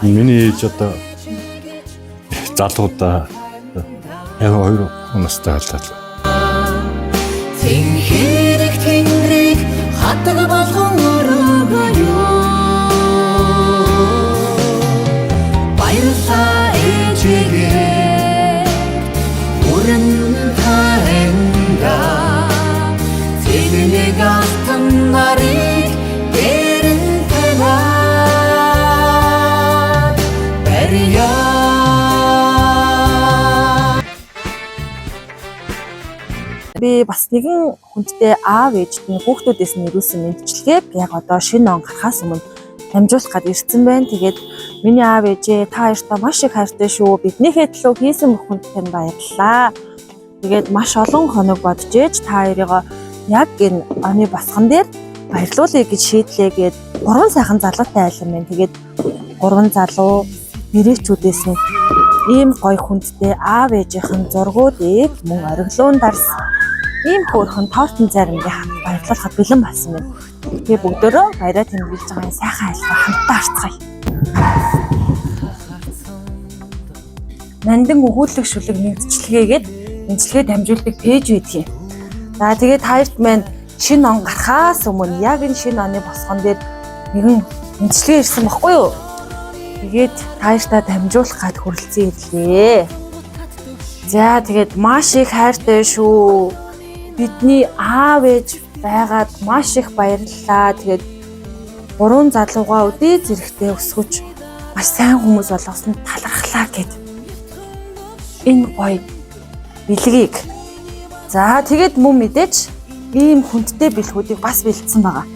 Миний ээж одоо залуудаа 52 настай халаа. Тэнхэрэг тэнгэрийг хатаг болгон өрөөгөө. Баярлалаа ээжигээ, бүрэн таньда. Тэднийг алтан нарыг дээрэн танаад барья. Би бас нэгэн хүндтэй аав ээжд нь хүүхдүүдээс нь ирүүлсэн мэндчилгээг яг одоо шинэ он гарахаас өмнө дамжуулах гад ирсэн байна. Тэгээд миний аав ээжээ, та хоёртоо маш их хайртай шүү. Биднийхээ төлөө хийсэн бүхэнд танд баярлалаа. Тэгээд маш олон хоног бодож ээж та хоёрыгоо яг энэ оны босгон дээр баярлуулъя гэж шийдлээ гээд гурван сайхан залуутай айлан байна. Тэгээд гурван залуу мэрэгчүүдээс нь ийм гоё хүндтэй аав ээжийнхэн зургуудыг мөн ориглоон дарс ийм хөөрхөн тортон заримгийн хамт баярлуулахад бэлэн болсон байна. Тэгээ бүгдөө баяраа тэмдэглэж байгаа энэ сайхан айлгаа хамтдаа харцгаая. Нандин өгүүлэг шүлэг нэгдчлэгээгээд нэгдлэгээ дамжуулдаг пэйж байдаг юм. За, тэгээд хоёрт маань шинэ он гарахаас өмнө яг энэ шинэ оны босгон дээр нэгэн нэгдлэгээ ирсэн бохгүй юу? Тэгээд та хоёртаа дамжуулах гад хүрэлцэн ирлээ. За, тэгээд маш их хайртай шүү. Бидний аав ээж байгаад маш их баярлалаа. Тэгээд гурван залуугаа өдөө зэрэгтэй өсгөж маш сайн хүмүүс болгосон талархлаа гэд. Энэ гоё бэлгийг. За, тэгээд мөн мэдээж ийм хүндтэй бэлгүүдийг бас бэлдсэн байгаа.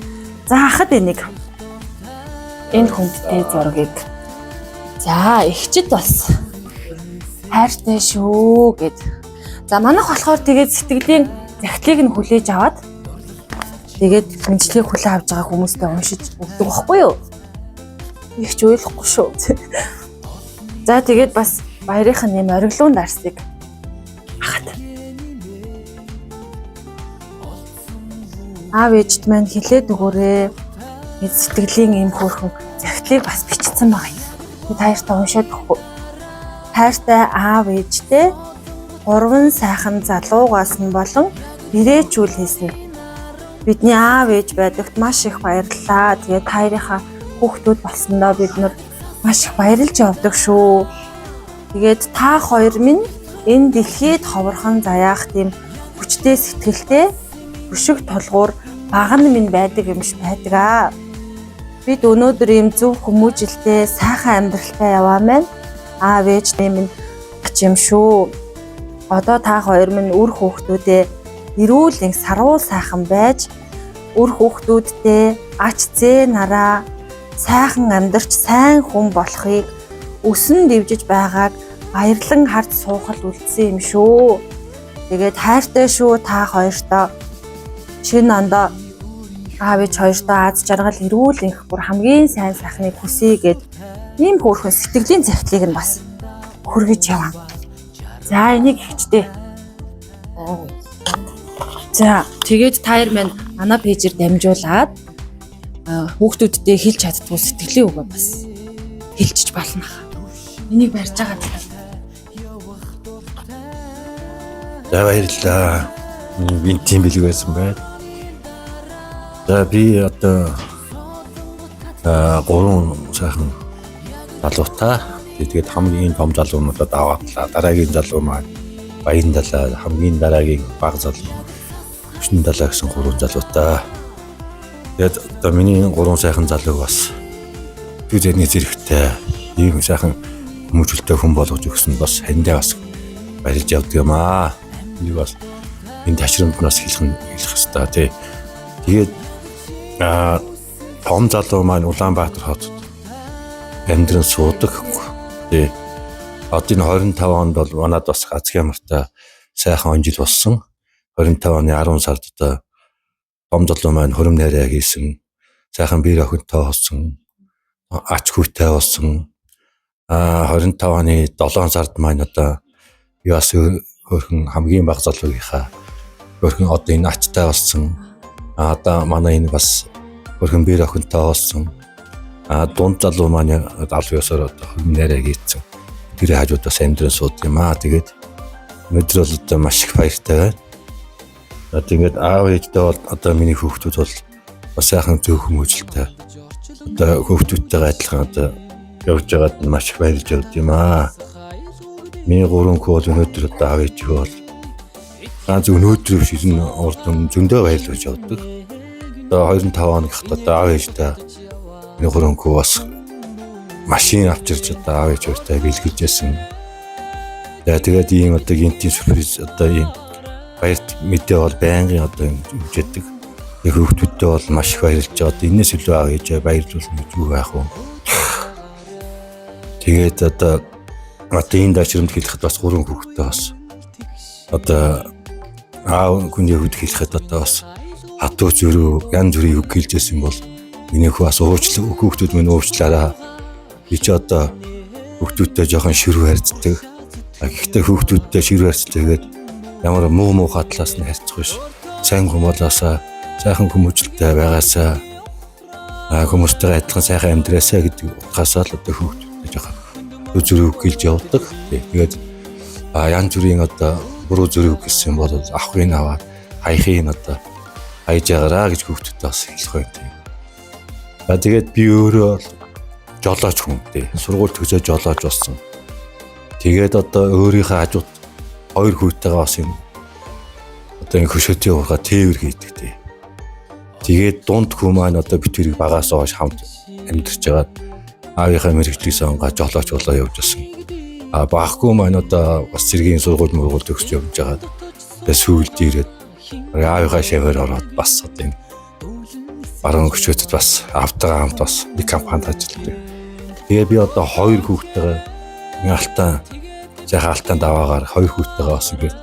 За, хахад энийг энэ хүндтэй зургийг. За, эгчид бас хайртай шүү гэд. За, манайх болохоор тэгээд сэтгэлийн захидлыг нь хүлээж аваад тэгээд мэдлэгийг хүлээн авч байгаа хүмүүстэй уншиж өгдөг байхгүй юу? Их ч ойлгохгүй шүү. За, тэгээд бас баярынх нь юм ориглоон дарсыг хахад. Аав ээжд маань хилээд өгөөрэй. Энэ сэтгэлийн ийм хөөрхөн захидлыг бас бичсэн байгаа юм. Би та хоёртаа уншаад өгөхгүй. Хайртай аав ээжтэй гурван сайхан залуугаас нь болон бэрээчүүл хийсэн. Бидний аав ээж байдагт маш их баярлалаа. Тэгээд та хоёрынхаа хүүхдүүд болсондоо бид нар маш их баярлж явдаг шүү. Тэгээд та хоёр минь энэ дэлхийд ховорхон заяах тийм хүчтэй сэтгэлтэй өшөг тулгуур баган минь байдаг юм шиг байдаг аа. Бид өнөөдөр ийм зөв хүмүүжилтэй сайхан амьдралтай яваа маань аав ээж минь ач юм шүү. Одоо та хоёр минь үр хүүхдүүдээ эрүүл энх саруул сайхан байж үр хүүхдүүдтэй ач зээ нараа сайхан амьдарч сайн хүн болохыг өсөн дэвжиж байгааг баярлан харж суухал үлдсэн юм шүү. Тэгээд хайртай шүү та хоёртоо. Шинэ ондоо аав ээж хоёртоо аз жаргал эрүүл энх бүр хамгийн сайн сайхныг хүсье гэд ийм хөөрхөн сэтгэлийн захидлыг нь бас хүргэж яваа. За, энийг ихчтэй. За, тэгээд та хоёр маань манай пэйжээр дамжуулаад хүүхдүүдтэй хэлж чаддгүй сэтгэлийн үгээ бас хэлчихэж болно хаа. Энийг барьж байгаа юм. За, баярлалаа. Би тийм бэлэг байсан байна. За, би одоо гурван сайхан залуутай. Тэгээд хамгийн том залуунуудад аваадлаа. Дараагийн залуу маань баян далаа, хамгийн дараагийн бага залуу Хүчин далаа гэсэн гурван залуутай. Тэгээд одоо миний гурван сайхан залууг бас төв зэрний зэрэгтэй ийм сайхан хүмүүжүүлэлтэй хүн болгож өгсөн бас хандаа бас баярлж явдаг юм аа. Энийг бас энэ ташрамд нас хэлэх нь хэлэх хэвээр тий. Тэгээд том залуу маань Улаанбаатар хотод амьдран суудаг. Тий. Одоо энэ 25 онд бол манад бас газар ямартай сайхан он жил болсон. 25 оны 10 сард одоо том залуу маань хөрөм найраа хийсэн. Сайхан бие охинтой болсон. Ач хүүтэй болсон. 25 оны 7 сард маань одоо би бас хөөрхөн хамгийн бага залуугийнхаа хөөрхөн одоо энэ ачтай болсон. Одоо манай энэ бас хөөрхөн бие охинтой болсон. А дунд залуу маань аль ёсоор одоо хөрмөн нарай хийцэн. Тэр хажууд бас амьдран сууд юм аа. Тэгээд өнөөдөр бол одоо маш их баяртай байна. Одоо ингээд аав ээжтэй бол одоо миний хүүхдүүд бол бас сайхан зөв хүмүүжлтэй. Одоо хүүхдүүдтэйгээ адилхан одоо явж байгаад нь маш их баярлж явд юм аа. Миний гурван хүү бол өнөөдөр одоо аав ээжээ бол ганц өнөөдөр биш ер нь урд өмнө зөндөө баярлаж явдаг. Одоо 25 хоногт одоо аав ээжтэй миний гурван хүү бас машин авчирч одоо аав ээж хоёртой бэлгэлж байсан. За тэгээд ийм одоо гинтийн сюрприз одоо ийм баярт мэдээ бол байнгын одоо юм өгдөг. Яг хүүхдүүдтэй бол маш их баярлж байгаа. Одоо энэс илүү аав ээжээ баярлуулна гэж юу байх вэ? Тэгээд одоо энэ дашрамд хэлэхэд бас гурван хүүхэдтэй бас одоо аав хүний хувьд хэлэхэд одоо бас хатуу зөрүү янз бүрийн үг хэлжсэн бол миний хүү бас уучлах хүүхдүүд минь уучлаарай. Би чи одоо хүүхдүүдтэй жоохон ширүү харьцдаг. А гэхдээ хүүхдүүдтэй ширүү харьцдаг гээд ямар муу муу хатлаас нь харьцах биш. Сайн хүмүүлаасаа сайхан хүмүүжлтэй байгаасаа хүмүүстэйгээ адилхан сайхан амьдраасаа гэдэг утгаасаа л одоо хүүхдүүдтэй жоохон зөрүү гэлж явдаг. Тэгээд янз бүрийн одоо буруу зөрүү гэсэн бол авахыг аваад хаяхыг одоо хайж байгаараа гэж хүүхдүүдтэй бас хэлэх байх тийм. За тэгээд би өөрөө бол жолооч хүн тий. Сургууль төгсөө жолооч болсон. Тэгээд одоо өөрийнхөө хажууд хоёр хүүтэйгээ бас юм одоо энэ хөшөөтийн ургаа тээвэр хийдэг тий. Тэгээд дунд хүү маань одоо бид тэрийг багаас хойш хамт амьдарч байгаад аавынхаа мэрэгжлийг сонгоо жолооч болоо явж байсан. А баггүй маань одоо бас цэргийн сургууль мургуул төгсөж явж байгаад тэгээ сүүлд ирээд аавынхаа шаваар ороод бас одоо энэ баруун хөшөөтөд бас автагаа хамт бас нэг компанид ажилладаг. Тэгээ би одоо хоёр хүүхдтэйгээ алтан сайхан алтан даваагаар хоёр хүүхдтэйгээ бас ингээд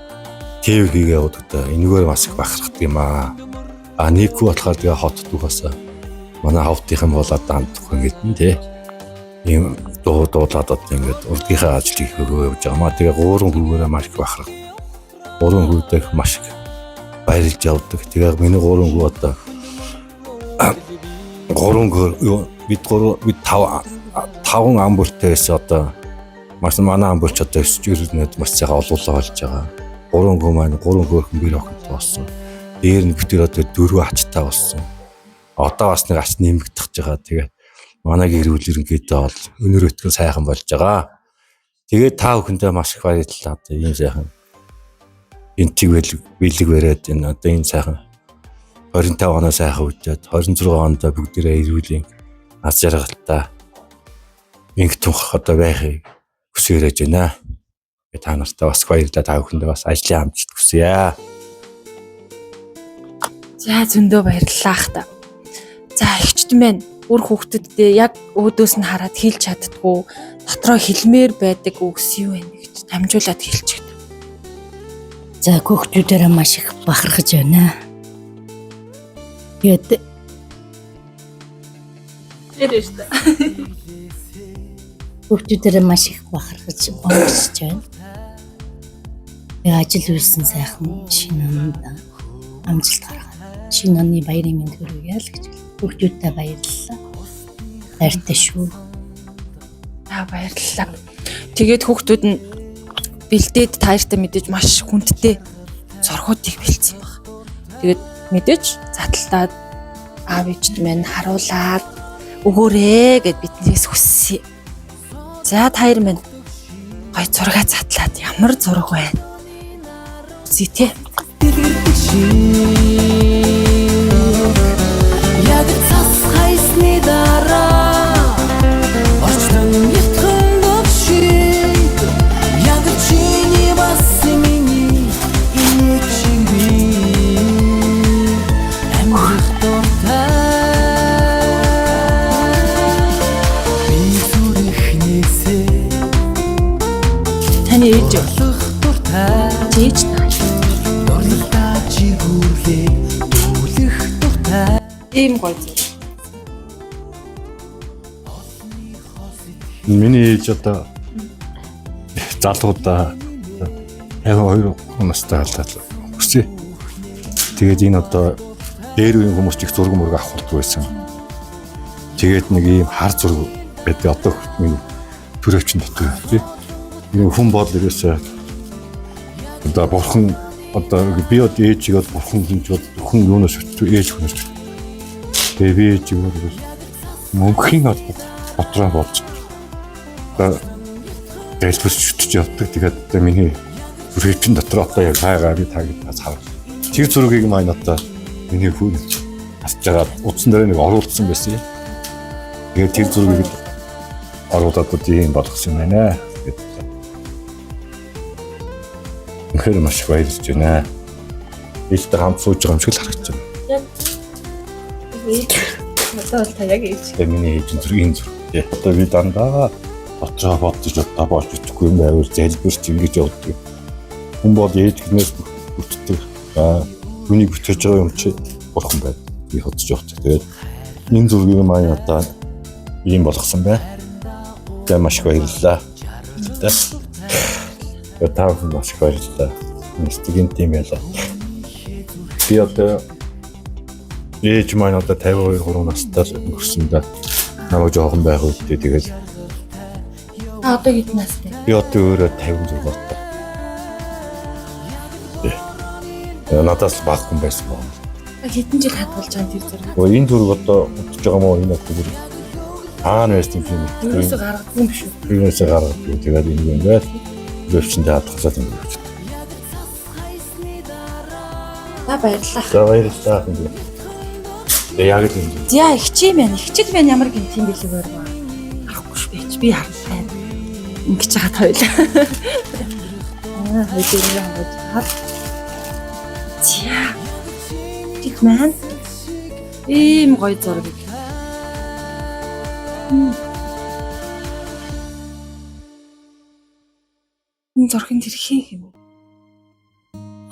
тээвэр хийгээ яваад одоо энэгээр бас их бахархдаг юм аа. А нэг хүү болохоор тэгээ хот дүүх бас манай ховтынхан бол одоо амтгүй ингээд нь тий. Ийм дуу дуулаад одоо ингээд урдгийнхаа ажлыг хийгээ явж байгаа маа. Тэгээ гурван хүүгээрээ маш их бахарх. Гурван хүүхдээ маш их баярлж явдаг. Тэгээ миний гурван хүү одоо гурван бид гурав бид таван ам бүртэй байсан одоо маш манай ам бүрч одоо өсөж ирнэд маш сайхан олуулаа болж байгаа. Гурван хүү маань гурван хөөрхөн бэр охинтой болсон. Дээр нь битэр одоо дөрвөн ачтай болсон. Одоо бас нэг ач нэмэгдэж байгаа. Тэгээ манай гэр бүл ерөнхийдөө бол өнөр өтгөн сайхан болж байгаа. Тэгээд та бүхэндээ маш их баярлалаа. Одоо ийм сайхан энтиг бэлэг бариад энэ одоо энэ сайхан 25 оноо сайхан үдээд 26 онд бүгдээрээ эрүүлийн аз жаргалтай инх тунх одоо байхыг хүсээрэж байна. Та нартай бас баярлалаа. Та бүхэндээ бас ажлын амжилт хүсье. За зөндөө баярлалаа ах та. За эгчт мэн үр хүүхдүүддээ яг өөдөөс нь хараад хэлж чаддгүй дотроо хэлмээр байдаг үгс юу вэ гэж дамжуулаад хэлчихдэг. За хүүхдүүдээрээ маш их бахархаж байна. Тэгээд хүүхдүүдээрээ маш их бахархаж онгоцож байна. Тэгээ ажил үйлсэн сайхан шинэ онд амжилт гаргана. Шинэ оны баярын мэнд хүргье л гэж хүүхдүүдтэй баярлалаа. Хайртай шүү. За баярлалаа. Тэгээд хүүхдүүд нь бэлдээд та нартай мэдээж маш хүндтэй зургуудыг бэлдсэн баг. Тэгээд мэдээж задлаад аав ээжд мань харуулад өгөөрэй гэд биднээс хүссэн. За та хоёр мань гой зураг задлаад ямар зураг байна? Үзье те. Дэлгэрдэг шиг Яг цас хайсны дараа Орчлон ятхан дөг шиг Яг чиний бас миний инех шиг би Амьдрах дуртай Би зүрхнээсээ Таны ээж дурлах дуртай ээж та. Дурлалдаа чигүүрлээ дүүлэх дуртай Ийм гой зураг. Миний ээж одоо залуудаа 52 настай халаад өссөн. Тэгээд энэ одоо дээр үеийн хүмүүс ч их зураг мураг авах болдгоо байсан. Тэгээд нэг ийм хар зураг байдаг. Одоо хүртэл миний төрөвчин дотор тий. Энэ хүн бол ерөөсөө одоо бурхан одоо би одоо ээжийг бол бурхан гэж бод хүн юунаас өчтөө ээж хүнээс өчтөө. Тэгээ би ээжийг бол мөнхийн одоо дотроо болж одоо дэлбэрч өчтөж явдаг. Тэгээд одоо миний төрөвчин дотор одоо яг хайгаа би та гэж бас харав. Тэр зургийг маань одоо миний хүн асж байгаа утсан дээр нэг оруулсан байсан юм. Тэгээд тэр зургийг оруулаад одоо ийм болгосон юм байна. Тэгээд үнэхээр маш их баярлж байна. Ээлтэй хамт сууж байгаа юм шиг л харагдаж байна. Ээж. Одоо бол та яг ээж. Тэгээ миний ээж нь зүрх энэ зүрх. Тий. Одоо би дандаа дотроо бодож одоо болж идэхгүй юм байвал залбирч ингэж явдаг. Хүн бол ээж гинээс бүтдэг. Аа түүнийг бүтээж байгаа юм чи бурхан байд. Би бодож явдаг. Тэгээд энэ зургийг маань одоо ийм болгосон байна. Тэгээ маш их баярлалаа. Тэгээ та бүхэн маш их баярлалаа. Нэстгийн тийм байлаа. Би одоо ээж маань одоо 52 3 настай өнгөрсөн да. Намайг жоохон байх үедээ тэгэл Та одоо хэдэн настай? би одоо өөрөө 56 таа. Э. Надаас бага хүн байсан байна. Та хэдэн жил хадгалж байгаа тэр зургийг? Өө энэ зураг одоо удаж байгаа мó энэ одоо бүр хаана байсан юм бэ? Ерөөсөө гаргадгүй юм биш үү? Ерөөсөө гаргадгүй. Тэгээд энэ юм байл. Өвчнөд хадгалаад юм байна. За баярлалаа. За баярлалаа. Тэгээ яг л юм. За ихчээ маань ихчил маань ямар гинт юм бэлэг өөр ба. Харахгүй ш би чи би хартай. Ингэж хат хоёлаа. Аа хоёул юм хангаж хат. За. Чих маань ийм гоё зураг. Энэ зургийн тэр хин юм.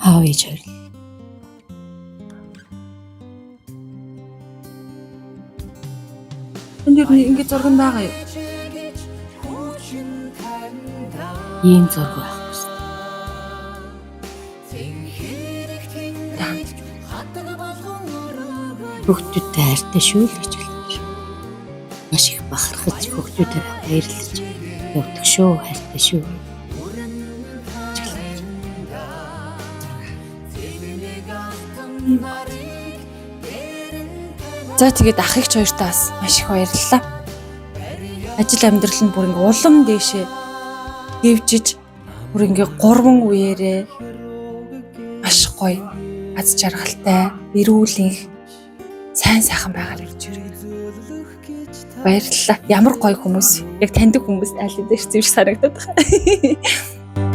Аав ээж хоёр. Энэ дэр нэг ингэ зураг нь байгаа юу? Ийм зураг байхгүй шүү. Хүүхдүүдтэй хайртай шүү л гэж хэлдэг. Маш их бахархаж хүүхдүүдээ баярлаж явдаг шүү, хайртай шүү. гэж хэлдэг. За тэгээд ах эгч хоёртоо бас маш их баярлалаа. Ажил амьдрал нь бүр ингээ улам дээшээ дэвжиж бүр ингээ гурван үеэрээ маш гоё аз жаргалтай, эрүүл энх сайн сайхан байгаар ирж ирээ. Баярлалаа. Ямар гоё хүмүүс. Яг таньдаг хүмүүс аль хэдийн ирсэн юм шиг санагдаад байна.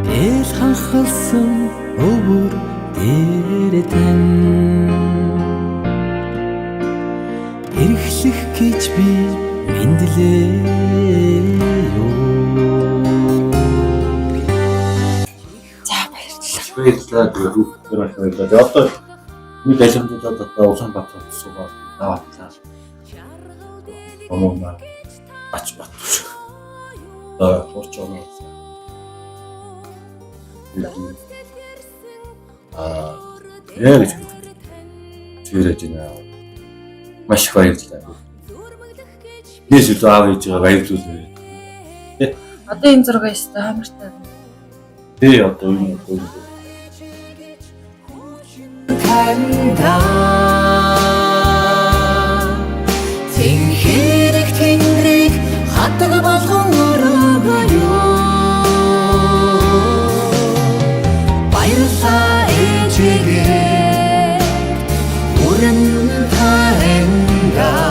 Эл ханхалсан өвөр дээр тань Эрхлэх гэж би мэдлээ юу. За баярлалаа. Баярлалаа. Тэгээ хүүхдүүд маш баярлалаа. Тэгээ одоо нэг алимжуулаад одоо Улаанбаатар суугаад даваатлаа. Оноо ач бат. Одоо хурц оноо. Аа яг гэж зүрэж байна. Маш их баярлалаа. Нээс илүү аав ээжигээ баярлуулъя. Одоо энэ зураг өстой хамартай. Тэ одоо энэ одоо Тэнхэрэг тэнгэрийг хатаг болгон өрөөгөө юу. Баярлалаа ээжигээ бүрэн танда.